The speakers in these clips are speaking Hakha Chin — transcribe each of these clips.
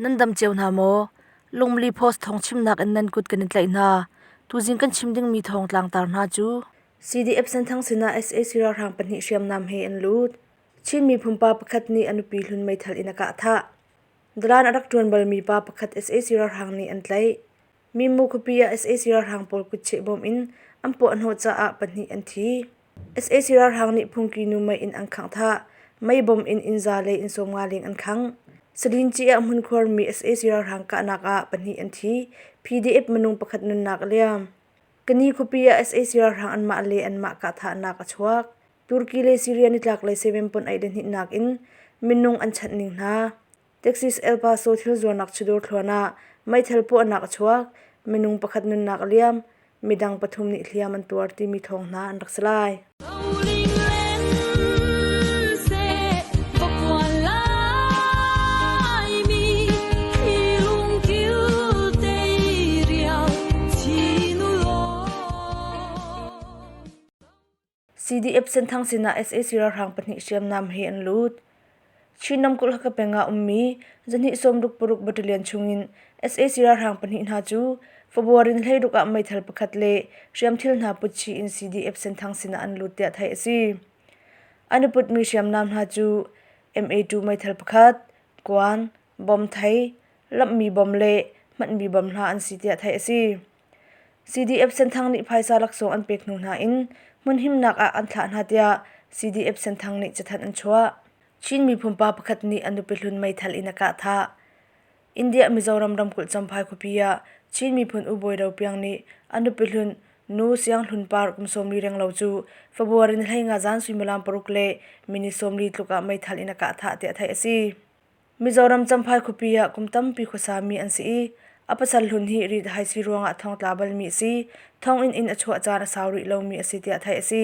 Nan dam cio hna maw? Lungmli Post thawng chimnak in nan kut kan in tlaih hna. Tuzing kan chim dingmi thawng tlangtar hna cu CDF Senthang sinah sac ralhrang pahnih hriamnam he an lut. Chin miphun pa pakhat nih a nupi hlun meithal in a kah thah. Dalan a rak ṭuan balmi pa pakhat sac ralhrang nih an tlaih. Mimu khuapi ah sac ralhrang pawl kutcheh bawm in an puahhnawh caah pahnih an thi. Sac ralhrang nih phungki nu mei in an khangh thah. Mei bom in inn za le inn 50 leng an khangh. Salinci ah hmunkhuarmi sac ralhrang kahnak ah pahnih an thi. PDF minung pakhat nunnak a liam. Kani khuapi ah sac ralhrang anmah le anmah kahthahnak a chuak. Turkey le Syria nitlaklei sevenpon ei le hnihnak in minung an chanh ning hna. Texas El Paso thil zuarnak chawdawr thluan ah meithal puahnak a chuak. Minung pakhat nunnak a liam. Midang pathum nih hliam an tuar timi thawng hna an rak si lai. CDF Senthang sinah sac ralhrang pahnih hriamnam he an lut. Chin ramkulh Hakha peng ah ummi zahnih sawmruk paruk battalion chungin sac ralhrang pahnih hna cu February ni 16 ah meithal pakhat le hriamthil hna put chih in CDF Senthang sinah an lut tiah theih a si. An i putmi hriamnam hna cu MA2 meithal pakhat, kuan, bom thei, lamhmi bom le hmanhmi bom hna an si tiah theih a si. CDF Senthang nih phaisa laksawng an pek hnu hna in hmunhimnak ah an thlah hna tiah CDF Senthang nih cathanh an chuah. Chin miphun pa pakhat nih a nupi hlun meithal in a kah thah. India Mizoram ramkulh Champhai khuapi ah Chin miphun U Bawi Ro Piang nih a nupi hlun Nu Siang Hlun Par kum 40 renglo cu February ni 15 zan suimilam paruk le minute 40 tluk ah meithal in a kah thah tiah theih a si. Mizoram Champhai khuapi ah kum tampi khuasami an si i a pasal hlun hi rithaisii ruangah thongtla balmi a si. Thonginn in a chuah caan a sau rih lomi a si tiah theih a si.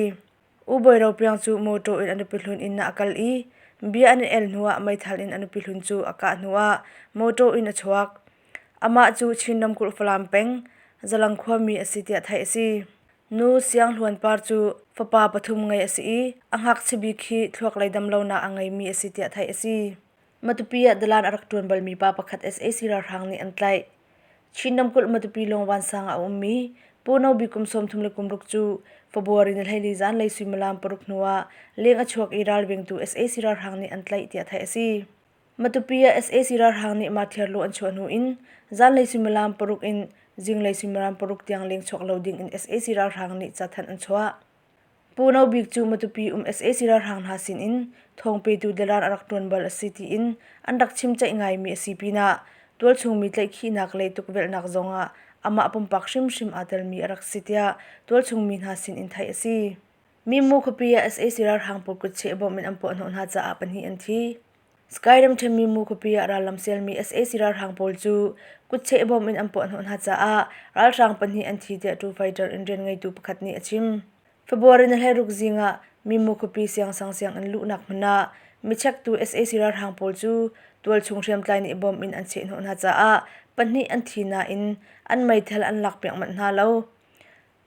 U Bawi Ro Piang cu mawṭaw in a nupi hlun inn ah a kal i bia an i el hnuah meithal in a nupi hlun cu a kah hnuah mawṭaw in a chuak. Amah cu Chin ramkulh Falam peng, Zalang khuami a si tiah theih a si. Nu Siang Hluan Par cu fapa pathum ngei a si i a ngakchia bik hi thluaklei damlonak a ngeimi a si tiah theih a si. Matupi ah dalan a rak ṭuan balmi pa pakhat sac ralhrang nih an tlaih. Chin ramkulh Matupi Lungvan sang ah a ummi Pu No Bik kum 36 cu February ni 14 zanlei suimilam paruk hnu ah leng a chuak i ralvengtu sac ralhrang nih an tlaih tiah theih a si. Matupi ah sac ralhrang nih marthiarlu an chuah hnu in zanlei suimilam paruk in zinglei suimilam paruk tiang leng chuak lo ding in sac ralhrang nih cathanh an chuah. Pu No Bik cu Matupi um sac ralhrang hna sin in thawngpetu dalan a rak ṭuan bal a si tiin an rak chimceih ngaimi a si pinah tualchungmi tlaihkhihnak le tukvelhnak zongah amah pumpak hrimhrim aa telmi a rak si tiah tualchungmi hna sin in theih a si. Mimu khuapi ah sac ralhrang pawl kutcheh bawmh in an puahhnawh hna caah pahnih an thi. Sky ramṭhen Mimu khuapi ah rallam sialmi sac ralhrang pawl cu kutcheh bawmh in an puahhnawh hna caah ralhrang pahnih an thi tiah Two Fighter in rian ngeitu pakhat nih a chim. February ni 16 zing ah Mimu khuapi siangsang sianginn luhnak hmun ah michektu sac ralhrang pawl cu tualchung hriamtlai nih bawmh in an chehhnawh hna caah pahnih an thi nain an meithal an lakpiak manh hna lo.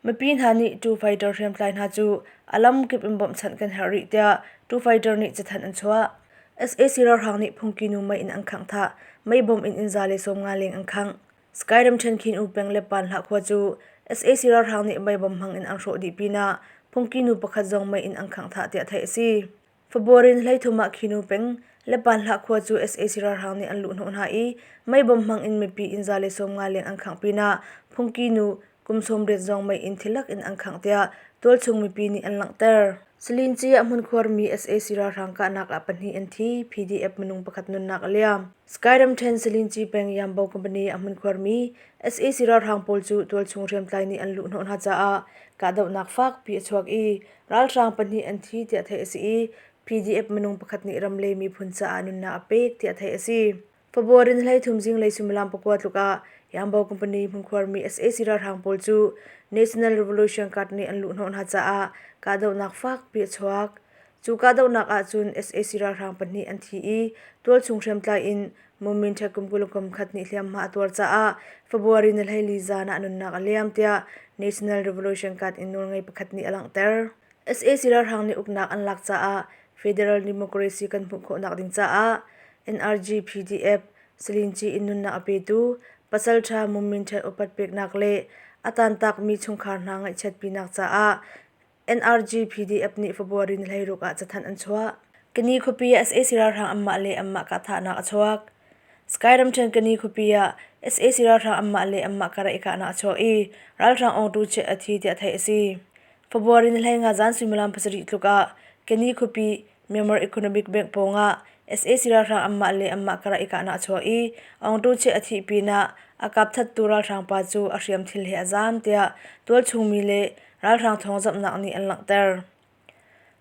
Mipi hna nih Two Fighter hriamtlai hna cu a lamkip in bawmhchanh kan herh rih tiah Two Fighter nih cathanh an chuah. Sac ralhrang nih phungki nu mei in an khangh thah, mei bom in inn za le 50 leng an khangh. Sky ramṭhen Khin U peng le Pan Hlah khua cu sac ralhrang nih mei bom hmang in an hrawh dih pinah phungki nu pakhat zong mei in an khangh thah tiah theih a si. February ni 13 ah Khinu peng Lepanhlah khua cu sac ralhrang nih an luhhnawh hna i mei bom hmang in mipi inn za le 50 leng an khangh pinah phungki nu kum 80 zong mei in thilak in an khangh tiah tualchung mipi nih an langhter. Salinci ah hmunkhuarmi sac ralhrang kahnak ah pahnih an thi, PDF minung pakhat nunnak a liam. Sky ramṭhen Salinci peng Yambo company ah hmunkhuarmi sac ralhrang pawl cu tualchung hriamtlai nih an luhhnawh hna caah kahdohnak fakpi a chuak i Ralhrang pahnih an thi tiah theih a si i PDF minung pakhat nih ram le miphun caah nunnak a pek tiah theih a si. February ni 13 zinglei suimilam pakua tluk ah Yangbo Company hmunkhuarmi sac ralhrang pawl cu National Revolution Guard nih an luhhnawh hna caah kahdohnak fakpi a chuak. Cu kahdohnak ahcun sac ralhrang pahnih an thi i tualchung hriamtlai in Mumin Ṭhek kum 20 kum khat nih hliamhma a tuar caah February ni 14 zan ah nunnak a liam tiah National Revolution Guard in nawlngei pakhat nih a langhter. Sac ralhrang nih uknak an lak caah Federal Democracy kan hmuh khawhnak ding caah NRG, PDF, Salinci in nunnak a petu pasalṭha Mummin Ṭhet upat peknak le a tantakmi chungkhar hna ngaihchiatpinak caah NRG PDF nih February ni 16 ah cathanh an chuah. Kani khuapi ah sac ralhrang anmah le anmah kahthahnak a chuak. Sky ramṭhen Kani khuapi ah sac ralhrang anmah le anmah karah i kahnak a chuak i ralhrang awngtu chiah a thi tiah theih a si. February ni 15 zan suimilam 7 tluk ah Kani khuapi Myanmar Economic Bank pawngah sac ralhrang anmah le anmah karah i kahnak a chuak i Aung Che a thih pinah a kapthattu ralhrang pa cu a hriamthil he a zaam tiah tualchung mi le ralhrang thawngzamhnak nih an langhter.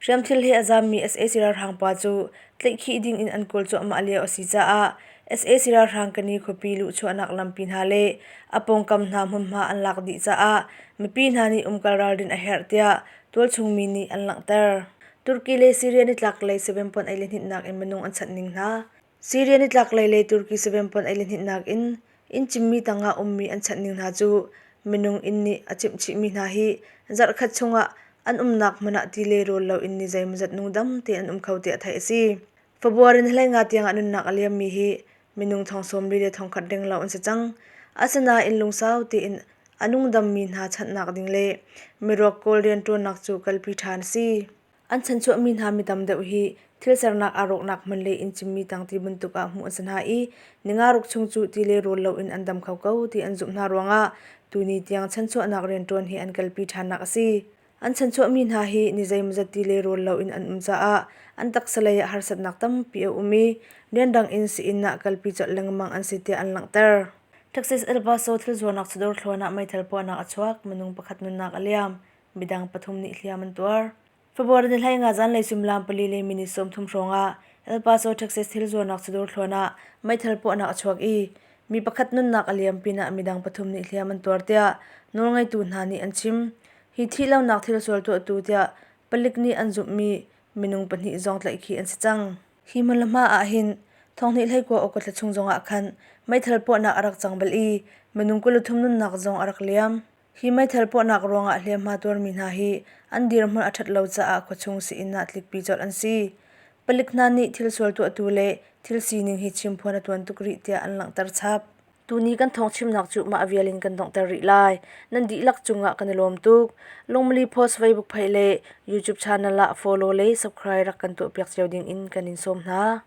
Hriamthil he a zaammi sac ralhrang pa cu tlaihkhih ding in an kawl cuahmah lio a si caah sac ralhrang Kani khuapi luhchuahnak lampi hna le a pawngkam hna hmunhma an lak dih caah mipi hna nih umkal ralrin a herh tiah tualchung mi nih an langhter. Turkey le Syria nitlaklei savempuan ei le hninhnak in minung an chanh ning hna. Syria nitlaklei le Turkey savempuan ei le hninhnak in inn cimmi tangah ummi an chanh ning hna cu minung inn nih a cimhchihmi hna hi zarhkhat chungah an umnak hmun ah ti le rawl loin ni zeimawzat nungdam tein an um kho tiah theih a si. February ni 15 tiangah nunnak a liammi hi minung thong 40 le thongkhat renglo an si cang. Asinain lungsau tein a nungdammi hna chanhnak ding le miruak kawl rianṭuannak cu kalpi ṭhan a si. An chanchuahmi hna mi tam deuh hi thil sernak aa rawknak hmun le inn cimmi tang ti bantuk ah hmuh an si hna i ninga ruk chung cu ti le rawl loin an dam kho ko ti an zumh hna ruangah tuni tiang chanchuahnak rianṭuan hi an kalpi ṭhannak a si. An chanchuahmi hna hi ni zeimawzat ti le rawl loin an um caah an taksa lei ah harsatnak tampi a um i riandang in sii-inn ah kalpi colh lengmang an si tiah an langhter. Texas El Paso thil zuarnak chawdawr thluan ah meithal puahnak a chuak, minung pakhat nunnak a liam. Midang pathum nih hliam an tuar. February ni 15 zanlei suimilam 4 le minute 30 hrawng ah El Paso, Texas thil zuarnak chawdawr thluan ah meithal puahnak a chuak i mi pakhat nunnak a liam pinah midang pathum nih hliam an tuar tiah nawlngeitu hna nih an chim. Hi thihlonak thil sual tuahtu tiah palik nih an zumhmi minung pahnih zong tlaihkhih an si cang. Hi hmun le hma ah hin thonghnih hleikua awka thla chung zongah khan meithal puahnak a rak cang bal i minung 23 nunnak zong a rak liam. Hi meithal puahnak ruangah hliamhma tuarmi hna hi an dirhmun a ṭhat lo caah khuachung sii-inn ah tlikpi colh an si. Palik hna nih thil sual tuahtu le thil sining hi chimphuan a tuan tuk rih tiah an langhter chap. Tuni kan thawngchimnak cu mah vial in kan donghter rih lai. Nan dihlak cungah kan i lawm tuk. Lungmali Post Facebook page le YouTube channel ah follow le subscribe rak kan tuahpiak cio ding in kan in sawm hna.